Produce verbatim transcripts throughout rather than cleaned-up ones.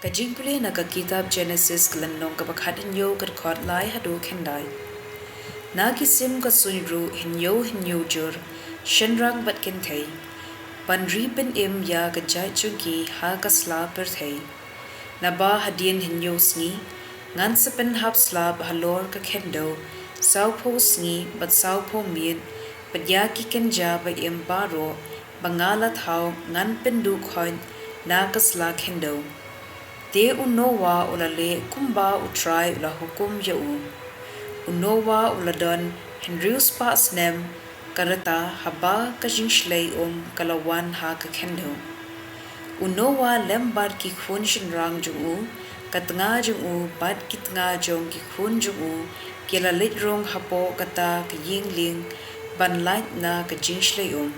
Ka jingpule na ka kitab Genesis ka lynnong kaba khathynñiew ka dkhot lai haduh khyndai. Na ki sim ka suiñ ruh hynñiew hynñiew jur, shynrang bad kynthei, ban ri pynim ïa ka jait jong ki ha ka sla pyrthei. Naba hadien hynñiew sngi, ngan sa pynhap slap halor ka khyndew, sawphew sngi bad sawphew miet, bad ïa ki kynja ba im baroh, ba nga la thaw ngan pynduh khoit na ka sla khyndew. Te u Noah u la leh kumba U Trai u la hukum ïa u. U Noah u la don hynriew spah snem ka rta haba ka jingshlei um ka la wan ha ka khyndew. U Noah lem bad ki khun shynrang jong u, ka tnga jong u bad ki tnga jong ki khun jong u, ki la leit rung hapoh kata ka ïing lieng ban lait na ka jingshlei um.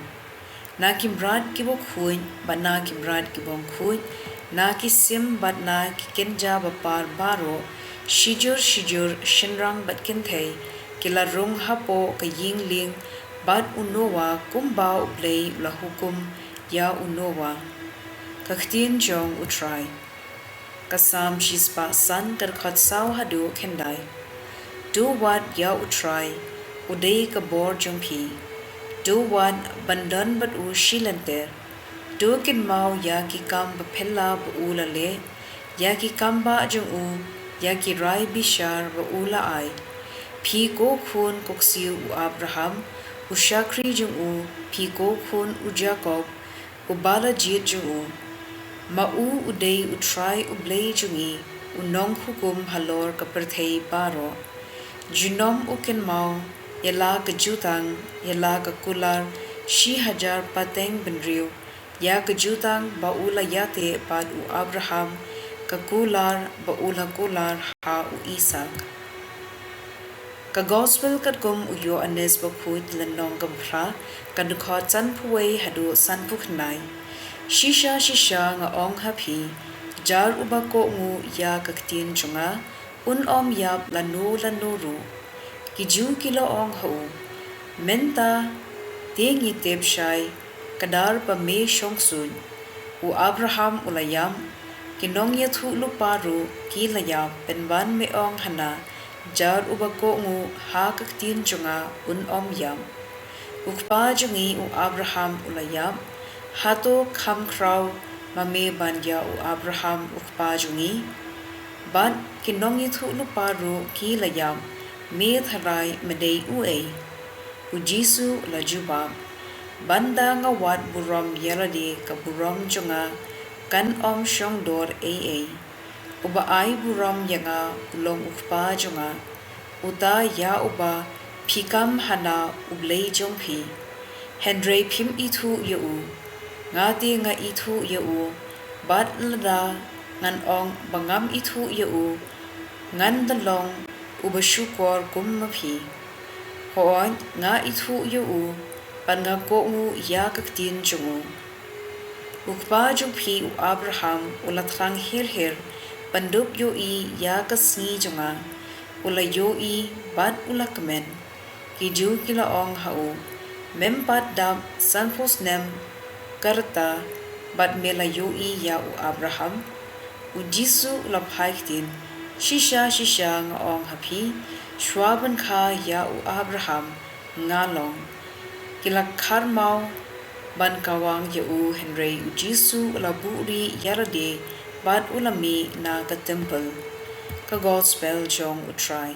Na ki mrad ki bakhuid bad na ki mrad ki bymkhuid, na ki sim bad na ki kynja bapar baroh, shijur shijur shynrang bad kynthei, ki la rung hapoh ka ïing lieng bad u Noah kumba U Blei u la hukum ïa u Noah. Ka ktien jong U Trai. Ka Salm shispah san ka dkhot saw haduh khyndai. To wad ïa U Trai, u dei ka bor jong phi. To wad ban don bad u shi lynter. To kynmaw ïa ki kam baphylla ba u la leh, ïa ki kam bah jong u, ïa ki rai bishar ba u la ai. Phi ko khun ko ksiew u Abraham, u shakri jong u, phi ko khun u Jakob, u ba la jied jong u. Ma u u dei U Trai U Blei jong ngi, u nonghukum halor ka pyrthei baroh. Junom u kynmaw ïa la ka jutang, ïa la ka kular shi hajar pateng bynriew, ïa ka jutang ba u la ïateh bad u Abraham, ka kular ba u la kular ha u Isaak. Ka Gospel katkum u Ïoannis Bakhuid, lynnong kaba phra, ka dkhot sanphew wei haduh sanphew khyndai. Shisha shisha nga ong ha phi, jar uba kohnguh ïa ka ktien jong nga, un ym ïap lano lano ruh. Ki Jiw ki la ong ha u, mynta te ngi tip shai, ka dar ba me shong suiñ. U Abraham u la ïap, ki nongïathuhlypa ruh ki la ïap, pynban me ong hana, jar uba kohnguh ha ka ktien jong nga un ym ïap. U kpa jong ngi u Abraham u la ïap, hato kham khraw ma me ban ïa u Abraham u kpa jong ngi? Bad ki nongïathuhlypa ruh ki la ïap, me tharai me dei uei? U Jisu u la jubab, ban da nga wad burom ïalade ka burom jong nga kan ym shongdor ei ei. Uba ai burom ïa nga u long u kpa jong nga, uta ïa uba phi kam hana U Blei jong phi. Hynrei phim ithuh ïa u, nga te nga ithuh ïa u, bad lada ngan ong ba ngam ithuh ïa u, ngan da long uba shukor kum ma phi. Hooid nga ithuh ïa u, bad nga kohnguh ïa ka ktien jong u. U kpa jong phi u Abraham u la thrang her her ban dup ïohi ïa ka sngi jong nga. U la ïohi bad u la kmen. Ki Jiw ki la ong ha u, mem pat dap sanphew snem ka rta bad me la ïohi ïa u Abraham? U Jisu u la phai ktien, shisha shisha nga ong ha phi, shuwa ban kha ïa u Abraham nga long. Ki la kharmaw ban kawang ïa u, hynrei u Jisu u la buhrieh ïalade bad u la mih na ka templ. Ka Gospel jong U Trai.